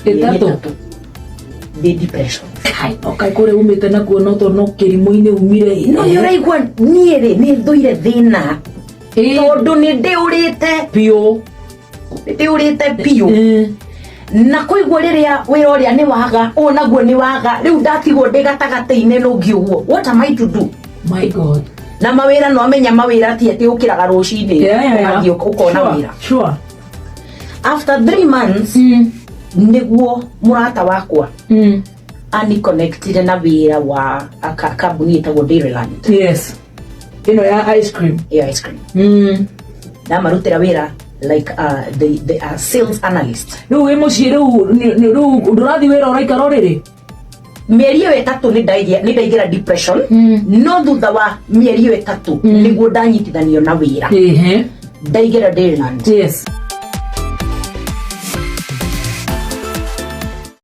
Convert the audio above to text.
Mĩeri Ĩtatũ? 3 ndĩ depression. Kai, okay, kũrĩa umĩte nakuo no to no kĩrimũ-inĩ umire. No nĩ ũraigua niĩ rĩ, nĩ thũire thĩna tondũ nĩ ndĩũrĩte. Biũ. Nĩ ndĩũrĩte biũ. Na kũigua rĩrĩa wĩra ũrĩa nĩ waga, ũũ naguo nĩ waga, rĩu ndatigwo ndĩ gatagatĩ-inĩ nũngi ũguo, what am I to do? My God. Na mawĩra, no amenya mawĩra ti atĩ ũkĩraga rũcinĩ Yeah. ũgathiĩ ũkona wĩra. After 3 months nĩguo mũrata wakwa ani connectire na wĩra wa kambuni ĩtagwo Dairyland. Yes, ĩno ya ice cream. Ya ice cream. Ndamarutĩra wĩra like the sales analyst. Rĩu wĩ mũciĩ rĩu, rĩu ndũrathiĩ wĩra, ũraikara ũrĩrĩ? Mĩeri ĩyo 3 nĩ ndaingĩra depression, no thutha wa mĩeri ĩyo 3 nĩguo ndanyitithanio na wĩra. Ndaingĩra Dairyland.